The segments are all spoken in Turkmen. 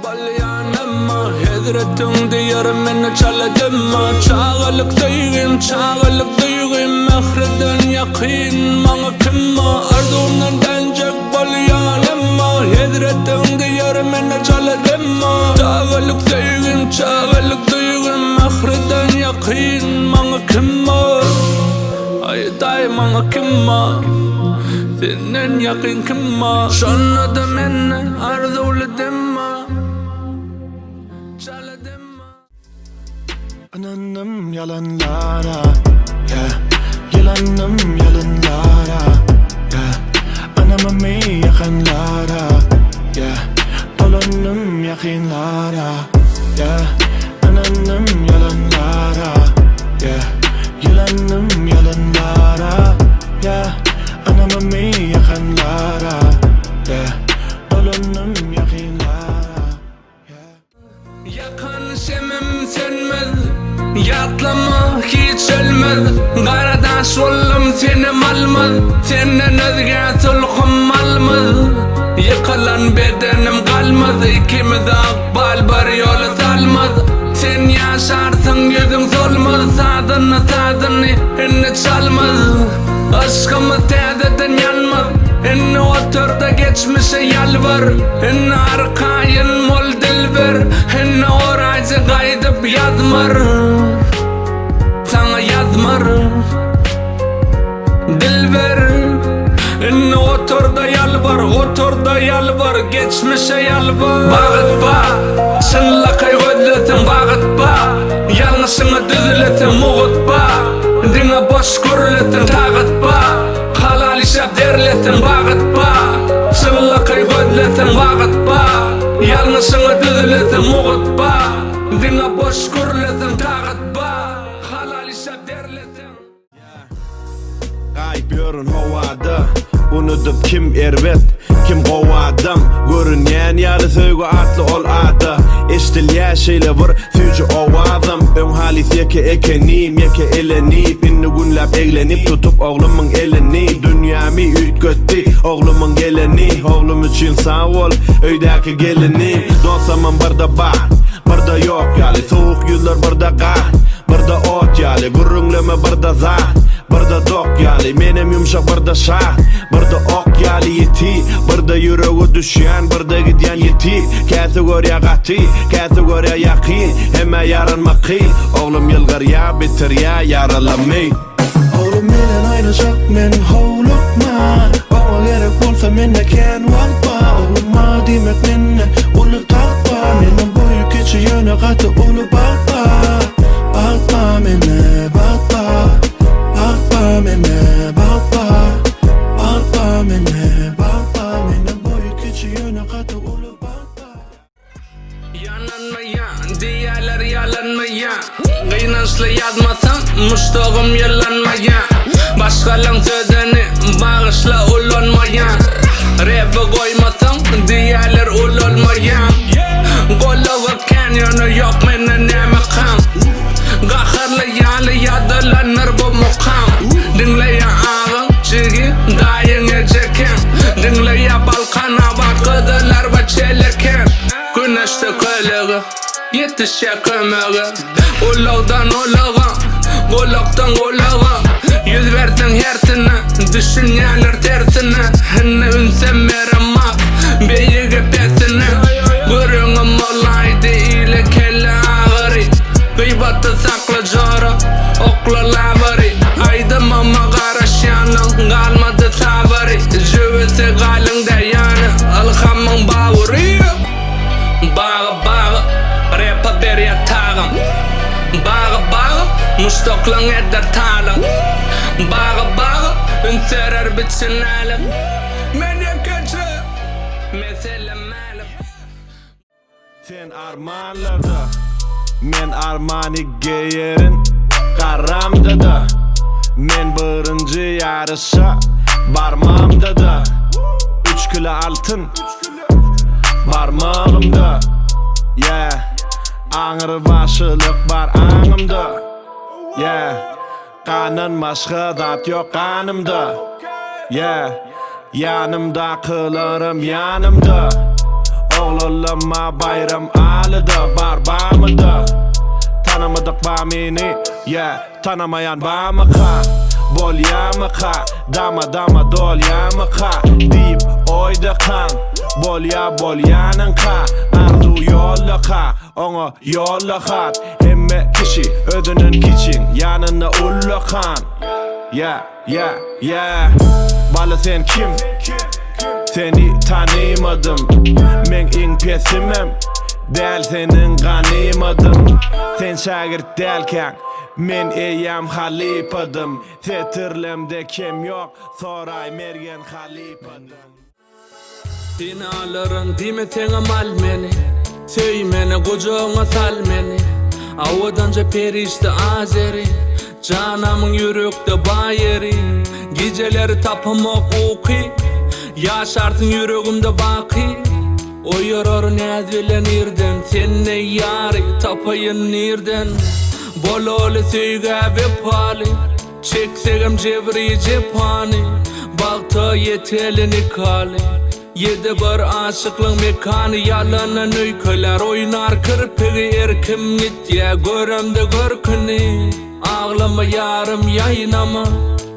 bolýan emma Hezretiň diýer meni çala demma Çagalyk söýgim, çagalyk duýgym Mähriden ýakyn maňa kim bar Arzuwymdan dänjek bolýan emma Hezretiň diýer meni çala demma Çagalyk söýgim, çagalyk duýgym Mähriden ýakyn maňa kim bar Aýdaý maňa kim bar Senden ýakyn kim bar Şonda-da mende arzuwly dem bar Çala dem bar. Ynandym ýalanlara, yeah Ýylandym ýalynlara, yeah Ynamymy ýakanlara, yeah Dolandym ýakynlara, yeah Ynandym ýalanlara, yeah Ýylandym ýalynlara, yeah Ynamymy ýakanlara, yeah Dolandym ýakynlara, yeah. Ýakan şemim sönmez, Ýatlama hiç ölmez, Gara daş boldum senem almaz, Senden özgä sulhum almaz, Ýykylan bedenim galmaz, Ikimizi ykbal bir ýola salmaz, Sen ýaşarsyň ýüzüň solmaz, Sazyny sazyny indi çalmaz, Yşkymyz täzeden ýanmaz, Indi oturda geçmişe ýalbar, Indi arkaýyn bol dilber, Indi oraýjy gaýdyp ýazmar, Saňa ýazmar. Dilber, indi otur-da ýalbar, otur-da ýalbar, geçmişe ýalbar. Bagyt ba, çynlakaý gözleseň bagyt ba, ýalňyşyňy düzleseň mugut ba, diňe boş gürleseň tagat ba, halal işläp derleseň bagyt ba, çynlakaý gözleseň bagyt ba, ýalňyşyňy düzleseň mugut ba, diňe boş gürleseň tagat ba, halal işläp derleseň. Gaýyp ýörün howada Unudyp kim erbet, kim gowy adam Görünýän ýaly söýgi atly ol ada Eşdilýär şeýle bir süýji owazam Öň halys ýeke ekenim, ýeke elenip Indi günläp eglenip tutup oglumyň elini Dünýämi üýtgetdi oglumyň geleni Oglum üçin sag bol öýdäki gelinim Dostlamam birde bar, birde ýok ýaly Sowuk ýüzler birde gar Birde ot ýaly, gürrüňleme birde zat, birde dok ýaly, menem ýumşak birde şat, birde ok ýaly ýiti, birde ýürege düşýän, birde gidýän ýiti, käsi görýä gaty, käsi görýä ýakyn, hemmä ýaranmak kyn, oglum ýylgyrýa, bitirýä ýaralamy. Oglum menden aýryljak men howlukma, oňa gerek bolsa mende kän wagt bar, ogluma diýmek mende uly tagt bar, menden boýy kiçi ýöne gaty uly bagt bar, bagt bar mende bagt bar, bagt bar mende bagt bar, bagt bar mende bagt bar, menden boýy kiçi ýöne gaty uly bagt bar. Ýananmaýan, diýýäler ýalanmaýan Gynançly ýazmasam, muşdagym ýylanmaýan Başgalaň sözüni bagyşla ulanmaýan Rebi goýmasaň, diýýäler ulalmaýan Golawy kän, ýöne ýok mende näme kam Gaharly ýaly ýazylandyr bu mukam Diňleýä agaň, jigi, daýyň, ejekeň Diňleýä Balkanabat, Gyzylarbat, Çeleken Güneşde kölege, ýetişýär kömege Ulagdan ulaga, gulakdan gulaga Ýüz berseň hersine, düşünýärler tersine Indi ünsem beremok beýige pesine Gürrüňim bolaýdy ile kelle agyry Gybaty sakla jora, okla labyry Aýdymyma garaşýanlaň galmady sabyry Jübüsi galyň däýany, ylhamyň bawyry Bagy bagy, repa berýär tagam Bagy bagy, muşdaklaň eder talaň Bagy bagy, üns berer bütin älem Men ýekeje, mesele mälim. Sen armanlarda, men Armani geýerin Garamda-da, men birinji ýaryşa barmamda-da Üç kilo altyn barmagymda Yeah, aňry başylyk bar aňymda Yeah, Gandan başga zat ýok ganymda Yeah Ýanymdakylaram ýanymda. Oglanlama Baýram Alyda bar bamyda Tanamadyk ba meni Yeah tanamaýan bamyka Bolýamyka dama dama dolýamyka Diýip oýdakaň bolýa bolýanyňka Arzuw ýollaka oňa ýolla hat Hemme kişi özünden kiçiň ýanynda ullakan Yeah yeah yeah Bala sen kim? Seni tanymadym Meň iň pesimem däl seniň ganymadym Sen şägirt dälkäň men eýýäm halypadym Setirlemde kem ýok soraý Mergen halypadan. Seni alaryn diýmeseňem al meni Söý meni gujagyňa sal meni Owadanja perişde Azeri Janamyň ýürekde ba ýeri Gijeleri tapamok uky Ýaşarsyň ýüregimde baky Oýarar näz bilen irden Sende ýary tapaýyn nirden Bolaly söýgä wepaly Çeksegem jebri jepany Bagta ýeteli nikaly Ýedi bir aşyklyň mekany Ýalandan öýkelär oýnar kirpigi Erkim gitýä göremde görküni Aglama ýarym ýaýnama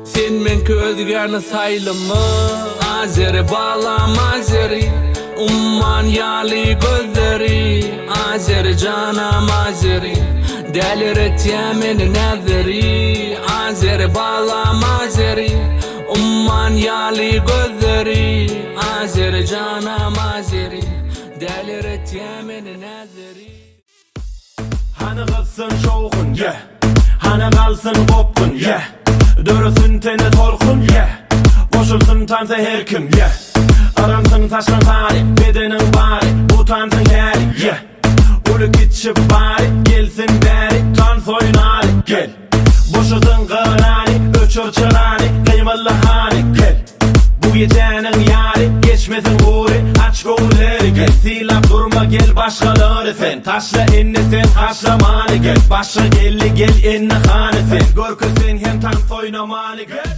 Sen meňki özgäni saýlama Azeri balam Azeri Umman ýaly gözleri Azeri janam Azeri Däliretýä meni näzleri Azeri balam Azeri Umman ýaly gözleri Azeri janam Azeri Däliretýä meni näzleri. Hany gyzsyn şowhun, yeah Hany galsyn gopgun, yeah Döresin tende tolkun, yeah Goşulsyn tansa her kim, yeah Yramsyn saçlaň sary, bedeniň bary Utansyn häli, yeah Uly kiçi bary, gelsin bäri Tans oýnaly, gel Boşadyň gyrany, öçür çyrany, Gymylda hany, gel Bu gijäniň ýary, geçmesin gury, Aç göwünleri, gel Sylap durma, gel başgalary sen Taşla indi sen haşlamany, gel Başga geldi, gel indi hany sen Görkez sen hem tans oýnamany, gel.